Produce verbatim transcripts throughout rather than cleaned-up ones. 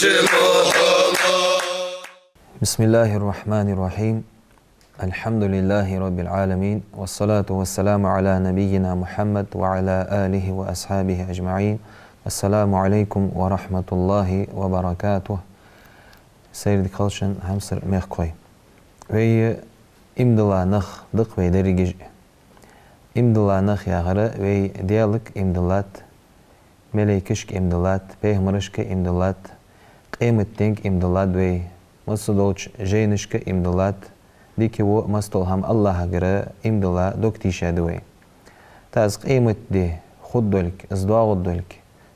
بسم الله الرحمن الرحيم. الحمد لله رب العالمين، والصلاة والسلام على نبينا محمد وعلى آله وأصحابه أجمعين. السلام عليكم ورحمة الله وبركاته. Сайре дика хийла шун, хьамсара мехкахой. Вай иман дилла нах да-кх вай дерригаш. Иман дилла нах яхар вай Даьлага иман диллад, малейкашка иман диллад, пайхамарашка иман диллад, къематденга иман диллад вай, массадолча жайнашка иман диллад, дика-во, массадола хӀама АллахӀагара иман дилла дог тийша да вай. ТӀаккха из къематди хургдолга, из доагӀаргдолга,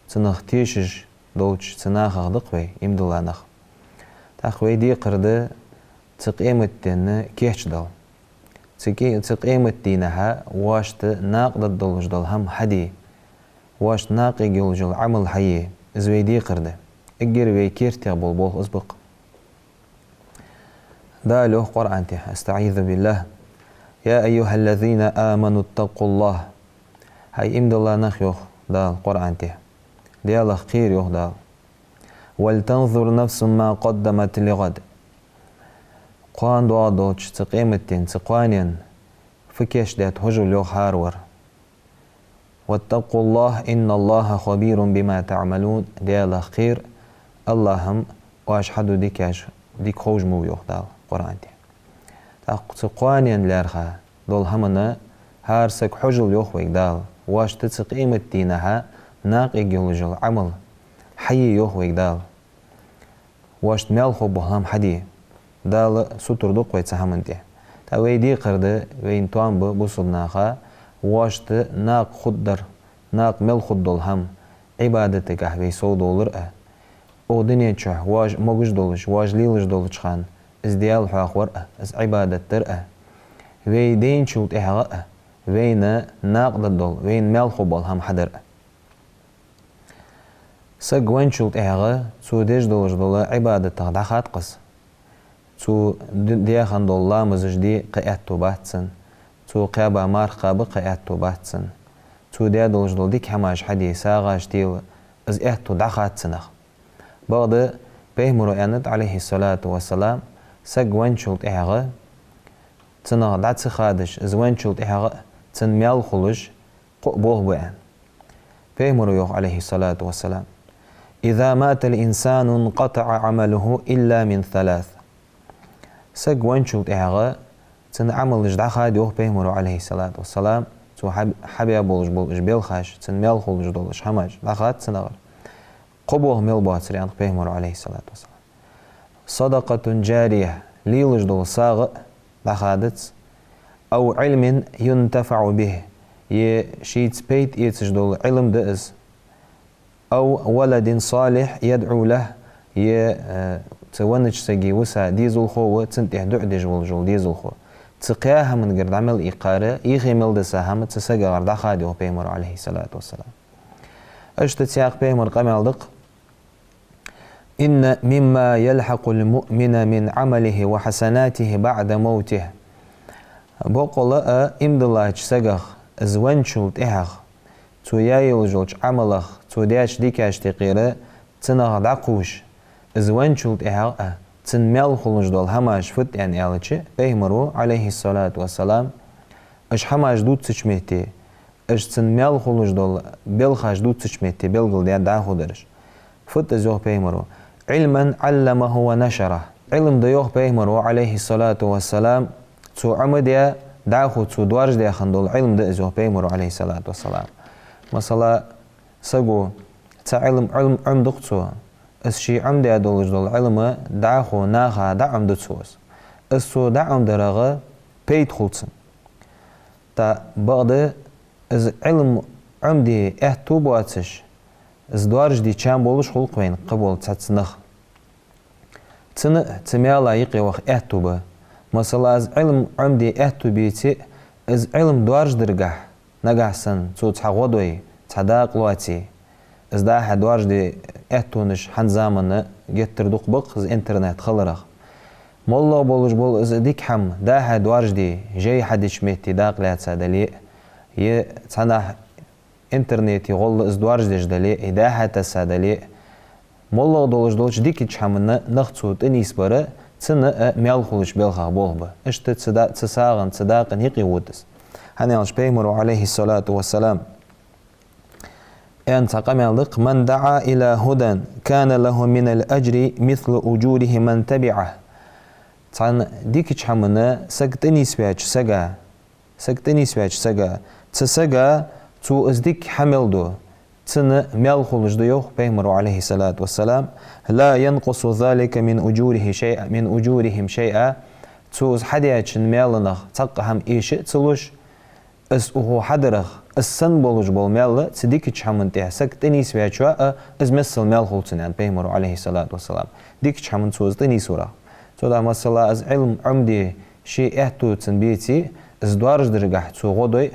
цунах тешаш долча цу нахах да-кх вай иман дилла нах. ТӀаккха вай декхар да цу къематденна кийчдала. Цу ке-, цу къематдийнахьа воашта накъадаргдолаш дола хӀама хьаде, воашта накъаяргйолаш йола Ӏамал хьае, из вай декхар да. Эггара вай кертера бола болх из ба-кх. Дала йоах Къуръан тӀа: أستعيذ بالله. يا أيها الذين آمنوا اتقوا الله. ХӀай иман дилла нах, йоах Дала Къуръан тӀа, Даьлах кхера, йоах Дала. ولتنظر نفس ما قدمت لغد. Кхоана доагӀаргдолча цу къематдийнахьа, цу кхоаненна фу кийчдаьд хьожал, йоах, хӀаравар. واتقوا الله إن الله خبير بما تعملون. Даьлах кхера, АллахӀ-м оаш хьадола дикаш дика ховш ма ва, йоах Дала Къуръан тӀа. ТӀаккха цу кхоаненна лаьрхӀа дола хӀаманна хӀара саг хьожал, йоах вайга Дала, воашта цу къематдийнахьа накъаяргйолаш йола Ӏамал хьае, йоах вайга Дала. Воашта маьл хургбола хӀама хьаде. Дала сутара ду-кх вай цу хӀаман тӀа. ТӀаккха вай декхар да, вайна тоам ба, бусалба наха, воашта накъа хургдар, накъа мел хургдола хӀама, Ӏибадатагахьа вай совдовлар а, укх дунен чухь воаш могаш долаш, воаш лелаш долча хана из Даьла хьоахавар а, из Ӏибадат дар а, вай дайначул тӀехьагӀа а вайна накъадаргдола, вайна маьл хургбола хӀама хьадар а. Саг венначул тӀехьагӀа цо деш долаш дола Ӏибадатах дӀахад-кх из. Цо д-, дехаш дола ламазаш де кхы аьттув бац цунна. Цо кхаьба марха кхаба кхы аьттув бац цунна. Цо даь долаш дола дика хӀамаш хьаде, сагӀаш тела, из аьттув дӀахад цунах. Бакъда Пайхамаро аьннад, Ӏалайхи ссалату вассалам, саг венначул тӀехьагӀа цунах дӀа ца хадаш, из венначул тӀехьагӀа цунна маьл хулаш кхо болх ба аьнна. Пайхамаро йоах, Ӏалайхи ссалату вассалам: إذا مات الإنسان انقطع عمله إلا من ثلاث. Саг венначул тӀехьагӀа цун Ӏамалаш дӀахад, йоах Пайхамаро, Ӏалайхи ссалату вассалам, цо хьаб-, хьабаь болаш бола уж белхаш, цунна маьл хулаш долаш хӀамаш дӀахад цунагара. Кхо болх мел боацар, аьннад Пайхамаро, Ӏалайхи ссалату вассалам. صدقة جارية, лелаш дола сагӀа дӀахадац, أو علم ينتفع به, е шийца пайда эцаш дола Ӏилма да из, أو ولد صالح يدعو له, е, э, цу веннача сага виса дезалхо ва, цунна тӀехьа дуӀа деш волаш вола дезалхо. Цу кхаь хӀамангара дӀа мел иккхар, ийхе мел диса хӀама цу сагагара дӀахад, йоах Пайхамаро, Ӏалайхи ссалату вассалам. Иштта цхьаькха Пайхамара къамаьл да-кх: إن مما يلحق المؤمن من عمله وحسناته بعد موته. Боккъала а иман диллача сагах, из венначул тӀехьагӀа, цо яь йолаш йолча Ӏамалах, цо даьча дикашта юкъера цунах дӀакхувш, из венначул тӀехьагӀа а цунна маьл хулаш дола хӀамаш фуд аьнна аьлча, Пайхамаро, Ӏалайхи ссалату вассалам, уж хӀамаш дувцача метте, уж цунна маьл хулаш дола белхаш дувцача метте белгалдаьд дӀахо дараш. Фуд из, йоах Пайхамаро: علما علمه ونشره. Ӏилма да, йоах Пайхамаро, Ӏалайхи ссалату вассалам, цо Ӏомадаь, дӀахо цо доаржадаь хинна дола Ӏилма да из, йоах Пайхамаро, Ӏалайхи ссалату вассалам. Масала, саго цхьа Ӏилма, Ӏилма Ӏомаду-кх цо, из ше Ӏомадаь долаш дола Ӏилма дӀахо наха дӀаӀомаду цо из. Из цо дӀаӀомадарах пайда хул цунна. ТӀаккха бакъда из Ӏилма Ӏомаде аьттув боацаш, из доаржаде чам болаш хул-кх вайна кхыбола цхьацца нах. Цунна а цу маьла юкъе ваха аьттув ба. Масала, из Ӏилма Ӏомаде аьттув беце а, из Ӏилма доаржадаргахьа, нагахьа санна цо цхьа гӀо дой, цхьа дакъа лоаце, из дӀа-хьа доаржаде аьттонаш хӀанз заманна геттара дукха ба-кх из интернет хиларах. МоллагӀа болаш бола из дика хӀама дӀа-хьа доаржаде, жай хьадеча метте дакъа лаьца дале а, е цхьаннахьа интернета гӀолла из доаржадеш дале а, е дӀа-хьа тесса дале а, МоллагӀа долаш долча дикача хӀаманна нах цо тӀанийсбар, цунна а маьл хулаш белхах болх ба. Иштта цу да-, цу сагӀан, цу дакъан юкъе вода из. ХӀана аьлча Пайхамара, Ӏалайхи ссалату вассалам, аьнна цхьа къамаьл да-кх: «من دعا إلى هدى كان له من الأجر مثل أجور من تبعه». Цхьан дикача хӀаманна саг тӀанийсваьча сага, саг тӀанийсваьча сага, цу сага цо из дика хӀама мел ду, цунна маьл хулаш да, йоах Пайхамара, Ӏалайхи ссалату вассалам: «لا ينقص ذلك من أجوره شيئا، من أجورهم شيئا». Цо из хьадаьчун маьлах цхьаккха хӀама эша а ца луш, из укхо хьадарах, из санна болаш бола маьл цу дикача хӀаман тӀа саг тӀанийсваьчоа а, из миссел маьл хул цунна, аьннад Пайхамара, Ӏалайхи ссалату вассалам, дикача хӀаман цо из тӀанийсварах. Цудухьа, масала, из Ӏилма Ӏомаде, ший аьттув цунна беце, из доаржадаргахьа цо гӀо дой,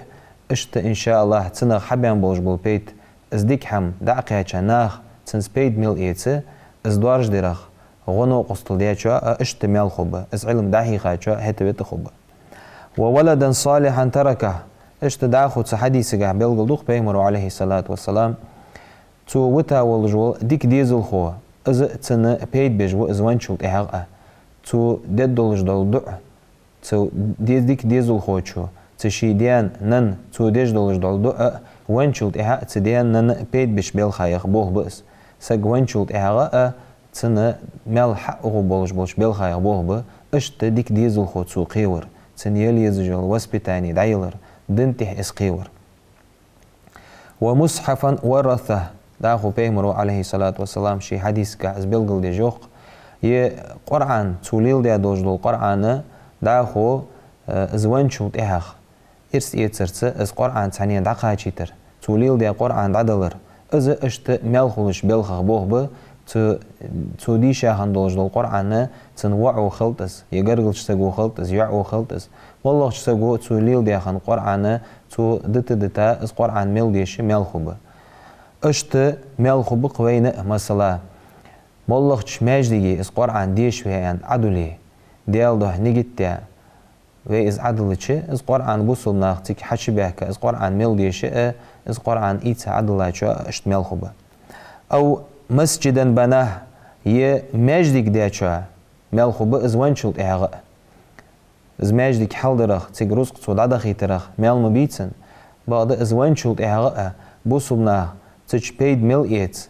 иштта, иншааллахӀ, цунах хьабаьнна болаш бола пайда, из дика хӀама дӀа а кхаьча, наха цунца пайда мел эца, из доаржадарах гӀо-новкъостал дечоа а иштта маьл хургба, из Ӏилма дӀахьийхачоа хӀаьта а вета хургба. «وولدا صالحا تركه». Иштта дӀахо цу хьадисагахьа белгалду-кх Пайхамара, Ӏалайхи ссалату вассалам, цо вита волаш вола дика дезалхо, из а цунна пайда беш ва, из венначул тӀехьагӀа а. Цо деш долаш дола дуӀа, цу де-, дика дезалхочо, цу ший даьна, наьна, цо деш долаш дола дуӀа а, венначул тӀехьагӀа а цу даьна, наьна а пайда беш белхах болх ба из. Саг венначул тӀехьагӀа а цунна маьл хьа а гӀо болаш болча белхах болх ба, иштта дика дезалхо цо кхевар, цунна яла езаш йола воспитани дӀаялар, дина тӀехьа из кхевар. «ومصحفا ورثه». ДӀахо Пайхамара, Ӏалайхи ссалату вассалам, ший хьадисагахьа из белгалдеш йоах-кх: е Къуръан, цо леладаь долаш дола Къуръан, дӀахо, э, из венначул тӀехьагӀа ирс эцарца из Къуръан цхьанне дӀакхачийтар, цо леладаь Къуръан дӀадалар, из а иштта маьл хулаш белхах болх ба, цо, цо дийша хинна долаш дола Къуръан цун воӀо хилда из, е гаргарча саго хилда из, йоӀо хилда из. МоллагӀча саго цо леладаь хинна Къуръан цо дита-дита, из Къуръан мел деша маьл хургба. Иштта маьл хургба-кх вайна а, масала, моллагӀча маьждиге из Къуръан деша ве аьнна Ӏодуле, Даьла духьа нигат даь, вай из Ӏодиллача, из Къуръан бусалба наха цига хьачубаьхка, из Къуръан мел деша а, из Къуръан ийца Ӏодиллачоа а иштта маьл хургба. «أو مسجدا بناه», е маьждиг дечоа маьл хургба из венначул тӀехьагӀа а. Из маьждиг хьалдарах, цига рузкъа цо дӀадахийтарах маьл ма бий цунна, бакъда из венначул тӀехьагӀа а бусалба наха цу чу пайда мел эца,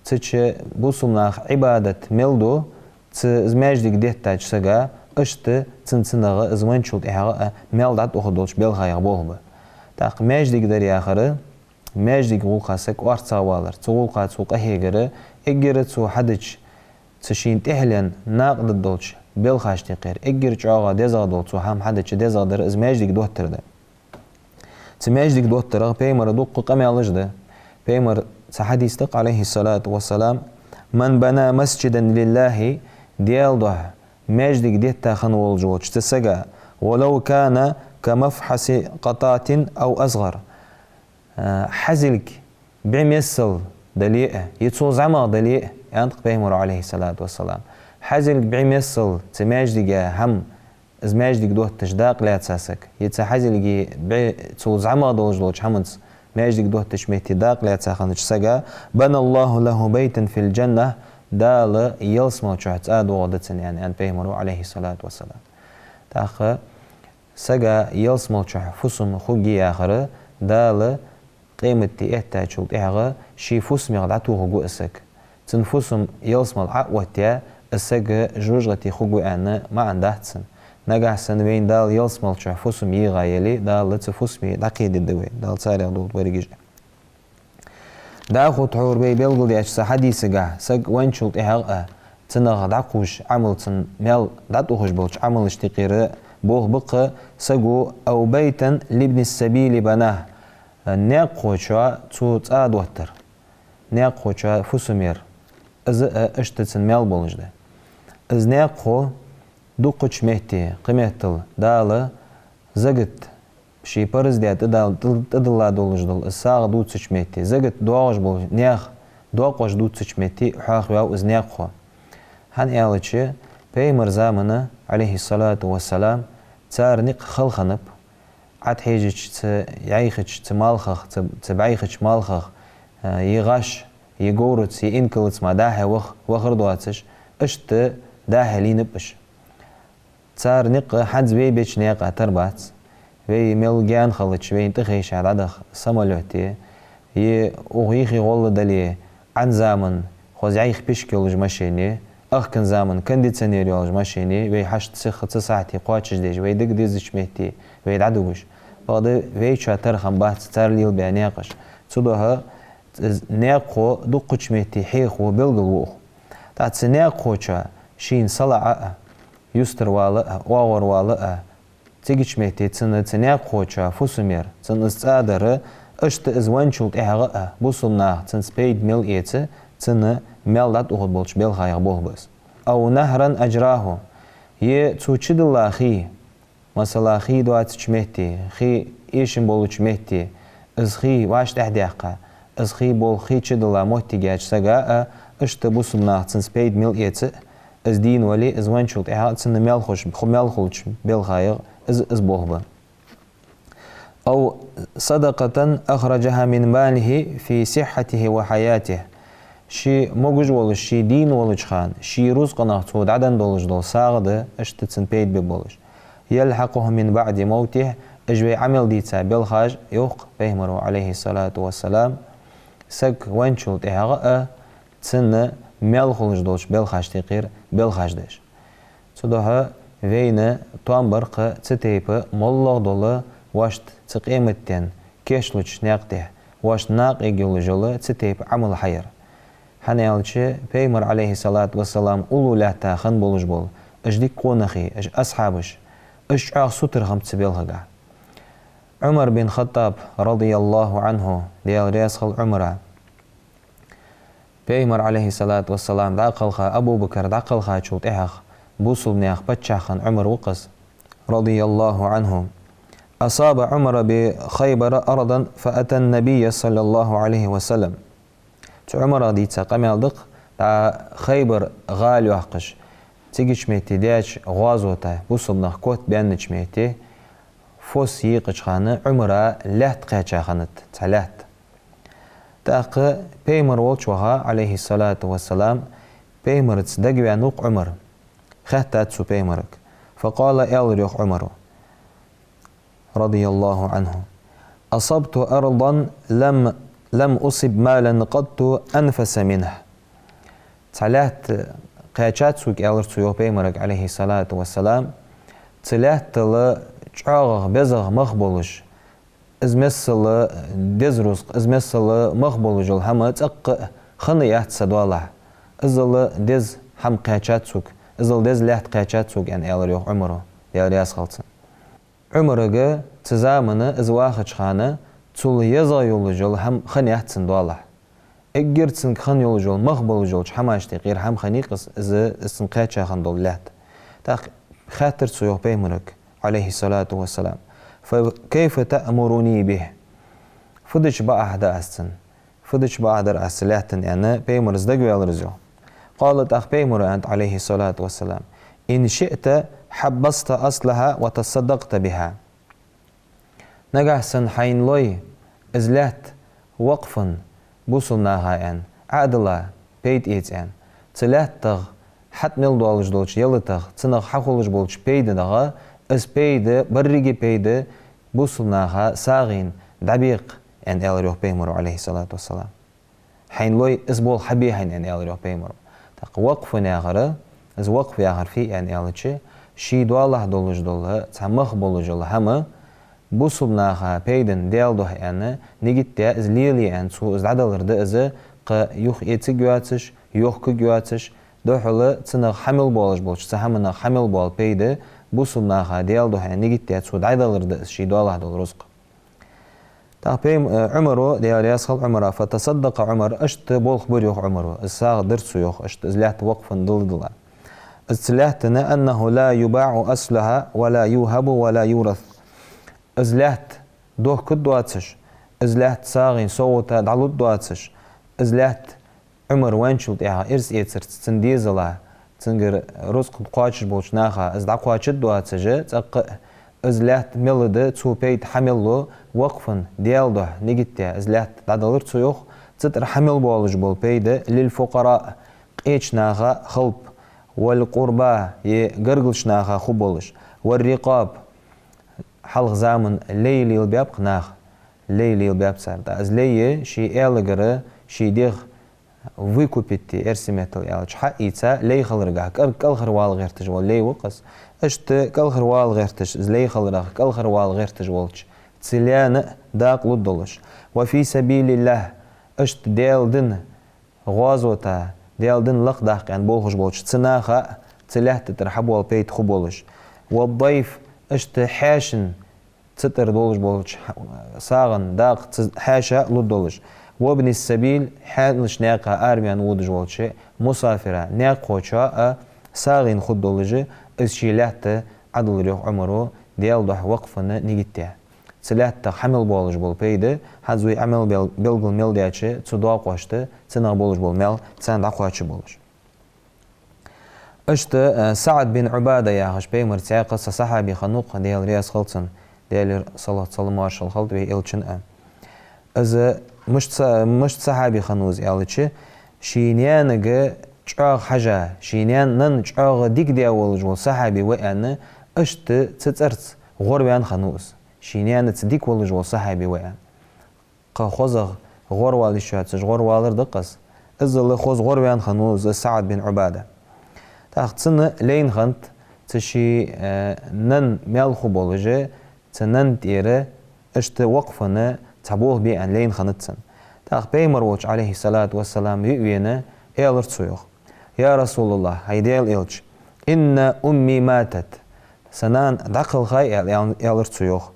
цу чу бусалба наха Ӏибадат мел ду, цу, из маьждиг деттача сага, иштта цун цунах из венначул тӀехьагӀа а маьл дӀатӀахьоргдолча белхах болх ба. ТӀаккха маьждиг дар яхар, маьждига гӀулакха саг орцагӀвалар, цу гӀулакха цо къахьегар, эггара цо хьадича, цу шийна тӀехьленна накъадаргдолча белхашта юкъера эггара чӀоагӀа дезагӀа дола цо хӀама хьадича дезагӀдар из маьждиг доттар да. Цу маьждиг доттарах Пайхамара дуккха къамаьлаш да. Пайхамара цу хьадиса тӀа, Ӏалайхи ссалату вассалам: «من بنى مسجدا لله», Даьла духьа маьждиг детта хинна волаш волча цу сага, «ولو كان كمفحص قطاة أو أصغر». Э, хьазилга бӀи мессал дале а, е цул зӀамагӀа дале а, аьннад-кх Пайхамара, Ӏалайхи ссалату вассалам. Хьазилга бӀи мессал цу маьждига хӀама, из маьждиг дотташ дакъа лаьца саг, е цу хьазилга бӀи цул зӀамагӀа долаш долча хӀаманца маьждиг доттача метте дакъа лаьца хиннача сага, «بنى الله له بيتا في الجنة», Дала ялсмала чу цӀа доагӀаргда цунна, аьнна, аьннад Пайхамара, Ӏалайхи ссалату вассалам. ТӀаккха сага ялсмала чу фусам хургья яхар, Дала къематди эттачул тӀехьагӀа ший фусамех дӀатохаргва из саг. Цун фусам ялсмала Ӏооттаяь, из саг жожагӀате хургва аьнна маӀан дац цун. Нагахьа санна вайна Дала ялсмала чу фусам йийгӀа яле, Дала цу фусаме дӀакхийдергда вай. Дала царех долда вай берригаш а. ДӀахо тхьовра вай белгалдаьча цу хьадисагахьа, саг венначул тӀехьагӀа а цунах дӀакхувш Ӏамал, цун маьл дӀатӀахьош болча Ӏамалашта юкъера болх ба-кх саго: «أو بيتا لابن السبيل بناه», наькъахочоа цо цӀа доттар, наькъахочоа фусам яр, из а иштта цун маьл болаш да. Из наькъахо дукхача метте, кхыметтел Дала закат, ший парз даь тӀадал-, тӀа-, тӀадилла долаш дола из сагӀа дувцача метте, закат доагӀаш болча наьха доакъош дувцача метте хьоахаваьв из наькъахо. ХӀана аьлча, Пайхамара заман, Ӏалайхи ссалату вассалам, цар никъ хала хиннаб, Ӏад хьежача цу йӀайхача цу малхах, цу, цу бӀайхача малхах, э, е гӀаш, е говраца, е инкалаца мара дӀа-хьа вах-, вахар доацаш, иштта дӀа-хьа лийнаб уж. Цар никъ хӀанз вай беча наькъа тара бац. Вай мел гаьна хилча, вайна тӀахайша дӀадаха самолёте, е укх йихи гӀолла дале, Ӏан заман хоза йӀайха пишк йолаш машине, ахкан заман кондиционер йолаш машине, вай хьашт сиха цу сахьте кхоачашдеш, вай дага дезача метте вай дӀадугаш. Бакъда вайчоа тара хиннабац цар лелабаь наькъаш. Цудухьа наькъахо дуккхача метте хьехаво белгала ва укхо. ТӀаккха цу наькъахочоа шийна салаӀа а, юстара вала а, оагӀора вала а, цигача метте цунна цу наькъахочоа фусам яр, цунна из цӀа дар, иштта из венначул тӀехьагӀа а бусалба наха цунца пайда мел эца, цунна маьл дӀатӀаухаргболча белхаех болх ба из. أو نهرا أجراه, е цо чудилла хий, масала, хий доацача метте, хий эшам болча метте, из хий вӀаштӀехьдаьккха, из хий болх хий чудилла моттиг яьча сага а, иштта бусалба наха цунца пайда мел эца, из дийна вале, из венначул тӀехьагӀа цунна маьл хулаш, ху-, маьл хулача белхаех из, из болх ба. أو صدقة أخرجها من ماله في صحته وحياته. Ше могаш волаш, ше дийна волча хана, ший рузкъах цо дӀаденна долаш дола сагӀа да, иштта цунна пайда бе болаш. يلحقه من بعد موته, уж вай Ӏамал дийца белхаш, йоах Пайхамаро, عليه الصلاة والسلام, саг венначул тӀехьагӀа а цунна маьл хулаш долча белхашта юкъера белхаш да уж. Цудухьа вайна тоам бар-кх цу тайпа моллагӀа дола вешта цу къематден кийчлуча наькъа тӀа, вешта накъаяргйолаш йола цу тайпа Ӏамал хьаяр. ХӀана аьлча, Пайхамар, عليه الصلاة والسلام, уллув лаьтта хинна болаш бола уж дика къонахий, уж асхьабаш, уж чӀоагӀа сутара хиннаб цу белхагахьа. Ӏумар бин Хаттаб, رضي الله عنه, Даьла раьза хилва Ӏумара, Пайхамар, عليه الصلاة والسلام, дӀакхелха, Абу Бакр дӀакхелхачул тӀехьагӀа бусалба наьха паччахь хинна Ӏумар ва-кх из, رضي الله عنه. أصاب عمر بخيبر أرضا فأتى النبي صلى الله عليه وسلم. Цу Ӏумарах дийца къамаьл да-кх, дӀа Хайбар гӀала йоаккхаш, цигача метте даьча гӀазота бусалба нах котбаьннача метте, фос екъача хана Ӏумара лаьтта кхаьча хиннад, цхьа лаьтта. ТӀаккха Пайхамар волча ваха, عليه الصلاة والسلام, Пайхамарца дагаваьннав-кх Ӏумар. Хаьттад цо Пайхамарга. فقال, аьлар йоах Ӏумара, رضي الله عنه: أصبت أرضا لم، لم أصب مالا قط أنفس منه. Цхьа лаьтта кхаьчад сога, аьлар цо йоах Пайхамарга, عليه الصلاة والسلام, цу лаьттал чӀоагӀагӀа, безагӀа мах болаш, из миссел деза рузкъа, из миссел мах болаш йола хӀама цӀаккха а хинна яц са доалахьа. Иззал деза хӀама кхаьчад сога, иззал деза лаьтта кхаьчад сога, аьнна, аьлар йоах Ӏумара, Даьла раьза хилва цунна. Ӏумарга цу заман из вахача хана цул езагӀа йолаш йола хӀама хинна яц цун доалахьа. Эггара цунга хинна йолаш йола мах болаш йолча хӀамашта юкъера хӀама хиннай-кх из, из, из цунна кхаьча хинна дола лаьтта. ТӀаккха хаьттар цо йоах Пайхамарга, عليه الصلاة والسلام: فكيف تأمرني به؟ Фу дича бакъахьа да аз цунна? Фу дича бакъахьа дар аз цу лаьттан, аьнна, Пайхамарца дагаваьлар из йоах. قال, тӀаккха Пайхамаро аьннад, عليه الصلاة والسلام: إن شئت حبست أصلها وتصدقت بها. Нагахьа санна хьайна лой, из лаьтта вакъфан бусалба наха, аьнна, Ӏа а дилла, пайда эца, аьнна. Цу лаьттах хьатӀа мел долаш долча ялатах, цунах хьахулаш болча пайданах, из пайда, беррига пайда бусалба наха сагӀийна дӀабекха, аьнна, аьлар йоах Пайхамаро, عليه الصلاة والسلام. Хьайна лой, из болх хьабе хьайна, аьнна, аьлар йоах Пайхамаро. ТӀаккха вакъфан яхар, из вакъф яхар фу я, аьнна, аьлча, ший доалахьа долаш дола, цхьа мах болаш йола хӀама, бусалба наха пайдана Даьла духьа, аьнна, нигат даь, из лелае, аьнна, цо из дӀадалар да из, кхы юха эцарг йоацаш, йохкарг йоацаш, духхьал цунах хьа мел болаш болча, цу хӀаманах хьа мел бола пайда бусалба наха Даьла духьа, аьнна, нигат даь, цо дӀадалар да из ший доалахьа дола рузкъа. ТӀаккха Пайхам-, э, Ӏумара, Даьла раьза хилва Ӏумара, فتصدق عمر, иштта болх бир йоах Ӏумара, из сагӀа дир цо йоах, иштта из лаьтта вакъфан дилла-дилла. Из цу лаьттан, أنه لا يباع أصلها ولا يوهب ولا يورث. Из лаьтта дохкаргдоацаш, из лаьтта сагӀийна совгӀата дӀалургдоацаш, из лаьтта Ӏумар венначул тӀехьагӀа ирс эцарца цун дезала, цунгара рузкъа кхоачаш болча наха из дӀакхоачаргдоацаш, цӀаккха а из лаьтта мел да, цо пайда хьа мел лу, вакъфан, Даьла духьа нигат даь, из лаьтта дӀадалар цо йоах, Цу тӀара хьа мел болаш бола пайда: للفقراء, къеча наха халпа, والقربى, е гаргарча наха хургболаш, والرقاب, хьалха заман лай лелабаьб-кх наха, лай лелабаьб цар. ТӀаккха из лай ший аьлагара, ший дегӀ выкупить, эрсий меттала аьлча, хьаийца лай хиларга, кӀал-, кӀалхарвала гӀерташ вола лай ва-кх из. Иштта кӀалхарвала гӀерташ, из лай хиларах кӀалхарвала гӀерташ волча цу лаьна дакъа лургдолаш. وفي سبيل الله, иштта Даьла дина гӀазота, Даьла дин лакхдаккха аьнна болхаш болча цу наха а цу лаьтта тӀара хьабола пайда хургболаш. والضيف, иштта хьаьшан, цу тӀара долаш болча сагӀан дакъа цу хьаьша а лургдолаш. وابن السبيل, хьаьналча наькъа араваьнна водаш волча мусафира, наькъахочоа а сагӀийна хургдолаш, из ший лаьтта Ӏадалар, йоах Ӏумара, Даьла духьа вакъфа нигат даь. Цу лаьттах хьа мел болаш бола пайда, хӀанз вай Ӏамал бел-, белгал мел даьча цу доакъошта, цунах болаш бола маьл царна дӀакхоачаш болаш. Иштта, э, СаӀд бин Ӏубада яхаш Пайхамара цхьаькха са сахьаби хиннав-кх, Даьла раьза хилва цунна, Даьлера салот-салам-моаршал хилда вай Элчанна а. Из мишта са-, мишта сахьаби хиннав из аьлча, ший наьнага чӀоагӀа хьежа, ший наьн-, нанна чӀоагӀа дика даь волаш вола сахьаби ва аьнна, иштта цу цӀерца гӀорваьнна хиннав из. Ший наьнаца дика волаш вола сахьаби ва аьнна. Кхы хозагӀа гӀорвала йиш йоацаш гӀорвалар да-кх из. Иззал хоза гӀорваьнна хиннав из СаӀд бин Ӏубада. ТӀаккха цунна лайна хиннад цу ший, э, нанна маьл хургболаш, цу нанна тӀера иштта вакъфа цхьа болх бе аьнна лайна хиннад цунна. ТӀаккха Пайхамар волча, Ӏалайхи ссалату вассалам, ювена, аьлар цо, йоах: «Я Расулаллахь, хӀай Даьла Элча, إن أمي ماتت, са нана дӀакхелхай», аьл-, аьл-, аьлар цо, йоах.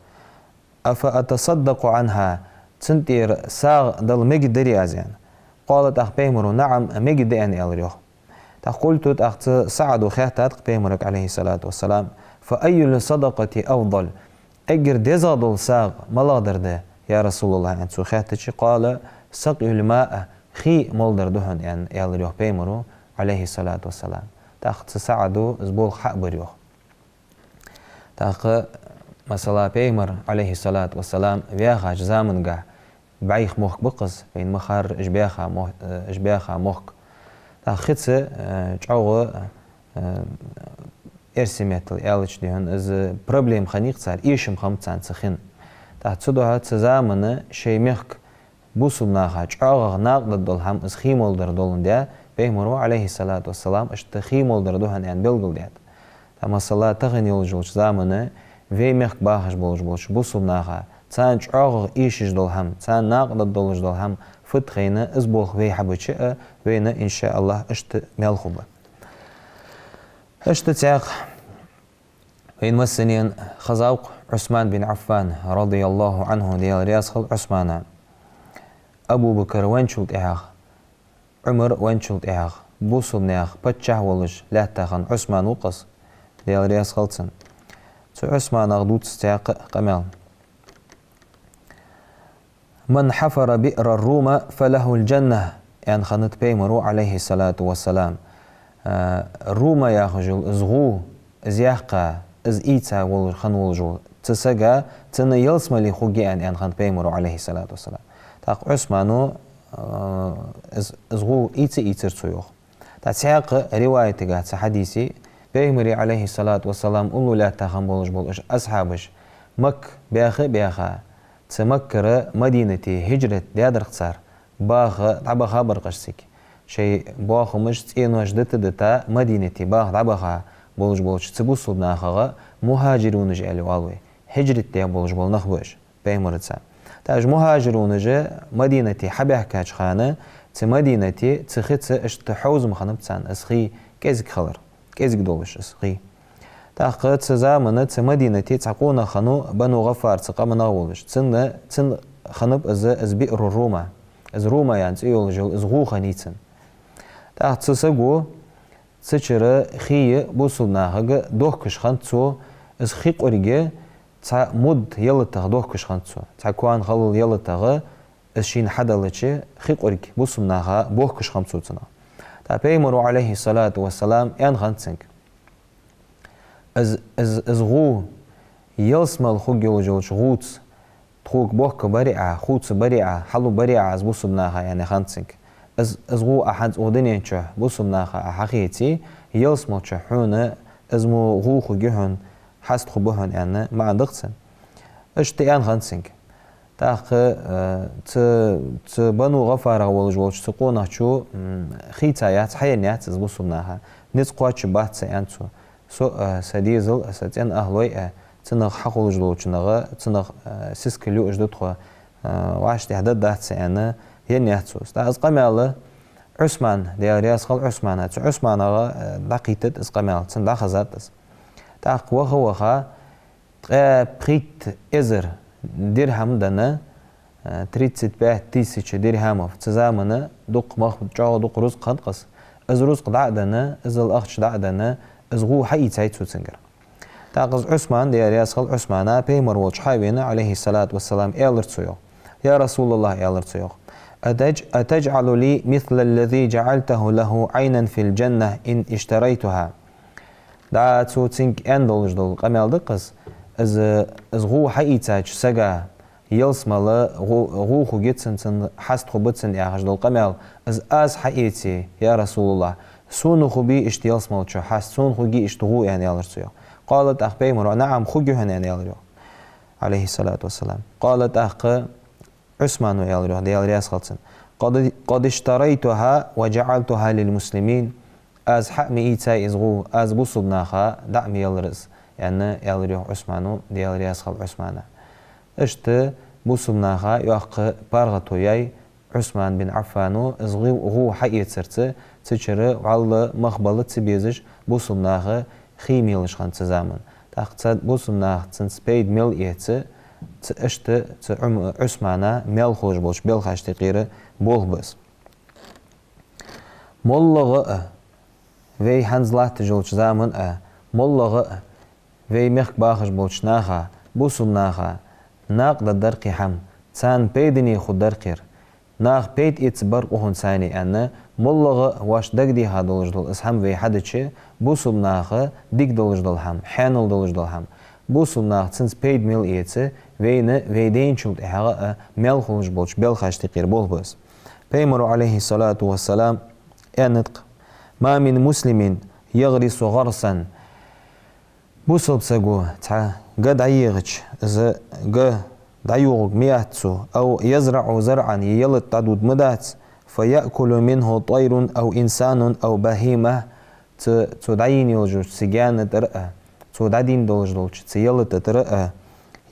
«أفأتصدق عنها, цунна тӀера сагӀа дала мегаргдарий аз?» аьнна. قال, тӀаккха Пайхамара: «نعم, мегаргда», аьнна, аьлар, йоах. ТӀаккха قلت, тӀаккха цу СаӀда хаьттад-кх Пайхамарга, Ӏалайхи ссалату вассалам: «فأي الصدقة أفضل? Эггара дезагӀа дола сагӀа малагӀдар да, я Расулаллахь?» аьнна цо хаьттача, قال: «سقي الماء, хий малдар да хьона», аьнна, аьлар, йоах, Пайхамара, Ӏалайхи ссалату вассалам. ТӀаккха цу СаӀда из болх хьа а бир, йоах. ТӀаккха, масала, Пайхамар, Ӏалайхи ссалату вассалам, ваьхача заманга бӀайха мохк ба-кх из, вайна ма харра уж баьха мо-, э, уж баьха мохк. ТӀаккха хица, э, чӀоагӀа, э, эрсий меттала аьлча, дий хьона, из проблема хиннай-кх цар, эшам хиннаб царна цу хин. ТӀаккха цудухьа цу замана шоай мехка бусалба наха чӀоагӀагӀа накъадаргдола хӀама из хий малдар доландаь, Пайхамара, Ӏалайхи ссалату вассалам, иштта хий малдар да хьона аьнна белгалдаьд. ТӀаккха, масала, тахан йолаш йолча замана вай мехка бахаш болаш болча бусалба наха, царна чӀоагӀагӀа эшаш дола хӀама, царна накъадаргдолаш дола хӀама фуд хайна, из болх вай хьабича а, вайна, иншааллахь, иштта маьл хургба. Иштта цхьаькха вайна массанена хезав-кх Ӏусман бин Ӏаффан, радияллахӀу Ӏанху, Даьла раьза хилва Ӏусмана. Абу Бакр венначул тӀехьагӀа, Ӏумар венначул тӀехьагӀа, бусалба наьха паччахь волаш лаьтта хинна Ӏусман ва-кх из, Даьла раьза хилва цунна. Цу Ӏусманах дувц цхьаькха къамаьл. «من حفر بئر الرومة فله الجنة», аьнна хиннад Пайхамара, Ӏалайхи ссалату вассалам. Э, Рума яхаш йола из гӀув, из яьккха, из ийца вола, хинна волаш вола цу сага, цунна ялсмале хургья аьнна, аьнна хиннад Пайхамара, Ӏалайхи ссалату вассалам. ТӀаккха Ӏусмана, э, из, из гӀув ийца ийцар цо, йоах. ТӀаккха цхьаькха риваятагахь цу хьадиса, Пайхамара, Ӏалайхи ссалату вассалам, уллув лаьтта хинна болаш бола уж асхьабаш Макка баьха а баьха, цу Маккара Мадинате хӀижрат даьдар-кх цар, баха дӀабаха бар-кх уж цига. Шоай боахамаш, цӀенош дита-дита, Мадинате баха дӀабаха болаш болча цу бусалба нахага мухӀажирунаш аьле оал вай, хӀижрат даь болаш бола нах ба уж Пайхамарца. ТӀаккха уж мухӀажирунаш Мадинате хьабаьхкача хана, цу Мадинате, цу хица иштта хьовзам хиннаб царна, из хий кӀезига хилар, кӀезига долаш из хий. ТӀаккха цу замана цу Мадинате цхьа къонах хиннав Бану ГӀаффар цу къаманах волаш. Цунна, цунна хиннаб из, из биъру Рума. Из Рума аьнна цӀи йолаш йола из гӀув хиннай цунна. ТӀаккха цу саго цу чура хий бусалба нахага дохкаш хиннад цо, из хи къург цхьа муд ялатагӀа дохкаш хиннад цо, цхьа коа халал ялатагӀа, из шийна хьаделча, хи къург бусалба наха бохкаш хиннаб цо цунах. ТӀаккха Пайхамара, Ӏалайхи ссалату вассалам, аьнна хиннад цунга: «Из, из, из гӀув ялсмале хургйолаш йолча гӀувца хьога бохка баре а, хувца баре а, хьалу баре а из бусалба наха, яьннай хиннад цунга. Из, из гӀув Ӏа хӀанз укх дунен чу бусалба наха Ӏа хьахеце, ялсмала чу хьона из мо гӀув хургья хьона, хьаст хургба хьона, аьнна, маӀан да-кх цун. Иштта аьнна хиннад цунга. ТӀаккха, э, цу, цу Бану ГӀаффарах волаш волча цу къонахчо, м, хийца яц, хьаенна яц из бусалба наха. Низ кхоачаш бац са, аьннад цо. Со а, са дезал а, са цӀен ахӀлой а, цунах хьахулаш долча наха, цунах, э, сискал юаш да тхо, э, вӀаштӀехьа даргдац са, аьнна, енна яц цо из. ТӀаккха из къамаьл Ӏусмана, Даьла раьза хилва Ӏусмана, цу Ӏусманага, э, дӀакхийттад из къамаьл, цунна дӀахазад из. ТӀаккха ваха-ваха, ткъаь пхийтта эзар дирхьам денна, э, тридцать пять тысяч дирхьамов, цу заман дукха мах, чӀоагӀа дукха рузкъа хиннад-кх из. Из рузкъа дӀа а денна, иззал ахча дӀа а денна, из гӀув хьаийцай цо цунгара. ТӀаккха из Ӏусман, Даьла раьза хилва Ӏусмана, Пайхамар волча хьавена, عليه الصلاة والسلام, аьлар цо, йоах: «يا رسول الله, — аьлар цо, йоах, — أتج-, أتجعل لي مثل الذي جعلته له عينا في الجنة إن اشتريتها؟» ДӀа цо цунга аьнна долаш дола къамаьл да-кх из, из, из гӀув хьаийцача сага ялсмала гӀу-, гӀув хургья цунна, цунна хьаст хургба цунна яхаш дола къамаьл, из аз хьаэце, я РасулаллахӀ, сона хургбий иштта ялсмала чу хьаст, сона хургья иштта гӀув, аьнна, аьлар цо, йоах. قال, тӀаккха Пайхамаро: «نعم, хургья хьона», аьнна, аьлар, йоах, عليه الصلاة والسلام. قال, тӀаккха Ӏусмано аьлар, йоах, Даьла раьза хилва цунна: «قد، قد اشتريتها وجعلتها للمسلمين». Аз хьа ма ийцай из гӀув, аз бусалба наха дӀа ма еллар из, аьнна, аьлар, йоах, Ӏусмано, Даьла раьза хилва Ӏусмана. Иштта бусалба наха йоккха паргӀато яьй Ӏусман бин Ӏаффано, из гӀув, гӀув хьаэцарца, цу чура вӀалла мах бала ца безаш, бусалба наха хий мелаш хиннад цу заман. ТӀаккха цу бусалба наха цунца пайда мел эца, цу, иштта цу Ӏум-, Ӏусмана маьл хулаш болча белхашта юкъера болх ба из. МоллагӀа а, вай хӀанз латташ йолча заман а, моллагӀа а, вай мехка бахаш болча наха, бусалба наха, накъадаргдар кхы хӀама, царна пайдане хургдар кхы ер. Наха пайда эцаргбар укхунца, аьнна, моллагӀа а вайна дагадеха долаш дола из хӀама вай хьадича, бусалба наха дика долаш дола хӀама, хьаьнал долаш дола хӀама, бусалба наха цунца пайда мел эца, вайна вай дайначул тӀехьагӀа а маьл хулаш болча белхашта юкъера болх ба из. Пайхамаро, عليه الصلاة والسلام, аьннад-кх: «ما من مسلم يغرس غرسا». Бусалба саго цхьа га дӀайийгӀача, из га дӀайоагӀарг ма яц цо, «أو يزرع زرعا», е ялат дӀадода ма дац, «فيأكل منه طير أو إنسان أو بهيمة», цу, цо дӀайийна йолча цу гаьна тӀара а, цо дӀадийна долаш долча цу ялата тӀара а,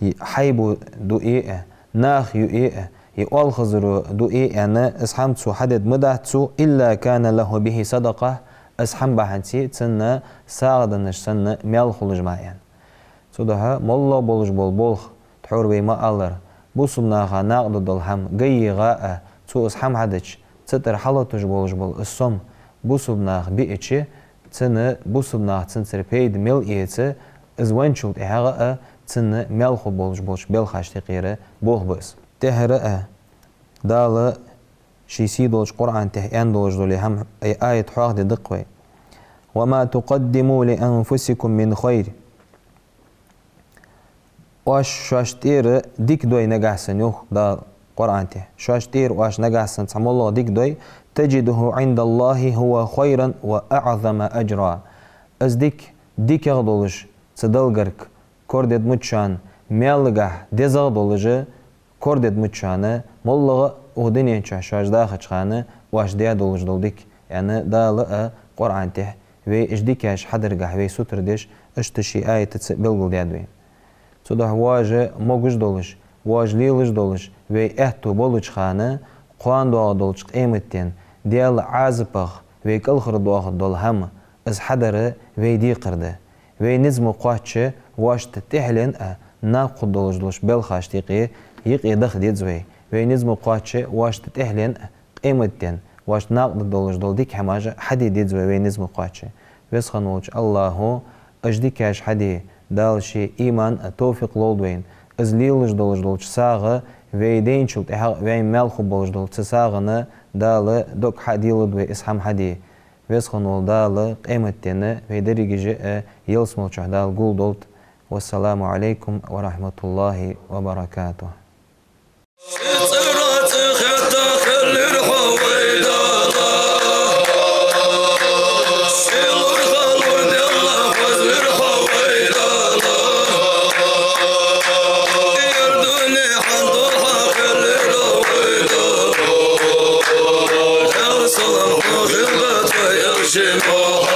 е хьайба дуӀе а, наха юӀе а, е оалхазаро дуӀе а, аьнна, из хӀама цо хьадергда ма дац цо, «إلا كان له به صدقة», из хӀама бахьанца цунна сагӀа деннаш санна маьл хулаш мара, аьнна. Цудухьа моллагӀа болаш бола болх, тхьовра вай ма аллара, бусалба наха накъадаргдола хӀама га йийгӀа а, цо из хӀама хьадича, цу тӀара хьалатош болаш бола из сом бусалба наха биача, цунна бусалба наха цунцара пайда мел эца, из венначул тӀехьагӀа а цунна маьл хургболаш болча белхашта юкъера болх ба из. ТӀехьара а Дала ший сий долча Къуръан тӀа аьнна долаш дола хӀама, е аят хьоахаде деза-кх вай: «وما تقدموا لأنفسكم من خير». Оаш шоашта тӀера дика дой нагахьа санна, йоах Дала Къуръан тӀа. Шоашта тӀера оаш нагахьа санна цхьа моллагӀа дика дой, «تجدوه عند الله هو خيرا وأعظم أجرا». Из дика дикагӀа долаш цу Далла гарга корадергда ма да шоана, маьлагахьа дезагӀа долаш а корадергда ма да шоана, моллагӀа а укх дунен чу шоаш дахача хана оаш даь долаш дола дика, аьнна, Дала а Къуръан тӀа вай уж дикаш хьадаргахьа вай сутара деш, иштта ший аятаца белгалдаьд вайна. Цудухьа вож могаш долаш, вож лелаш долаш, вай аьттув болча хана, кхоана доагӀа долча къематдийнахьа, Даьла Ӏазапах вай кӀалхардоахаргдола хӀама, из хьадар вай декхар да. Вай низ ма кхоачча, вошта тӀехьленна а накъа хургдолаш долча белхашта юкъе, юкъе даха деза вай. Вай низ ма кхоачча, вошта тӀехьленна а, къематдийнахьа вошта накъадаргдолаш дола дика хӀамаш хьаде деза вай, вай низ ма кхоачча. Веза хинна волча АллахӀо уж дикаш хьаде, Дала ший иман а, товфикъ лолда вайна. Из лелаш долаш долча сагӀа вай дайначул тӀехьагӀа вайна маьл хургболаш долча цу сагӀана Дала дог хьаделлалда вай из хӀама хьаде. Веза хинна волча Дала къематдийнахьа вай дерригаш а ялсмала чу Дала гулдолда. والسلام عليكم ورحمة الله وبركاته. Ши цӀерах цӀи хетта хилар хьо, вай Дала. Ши лургӀа лур делла хозар хьо, вай Дала. Ер дунен хьан духьа хилар, вай Дала. Даьла салам хьона хилда тха элчано.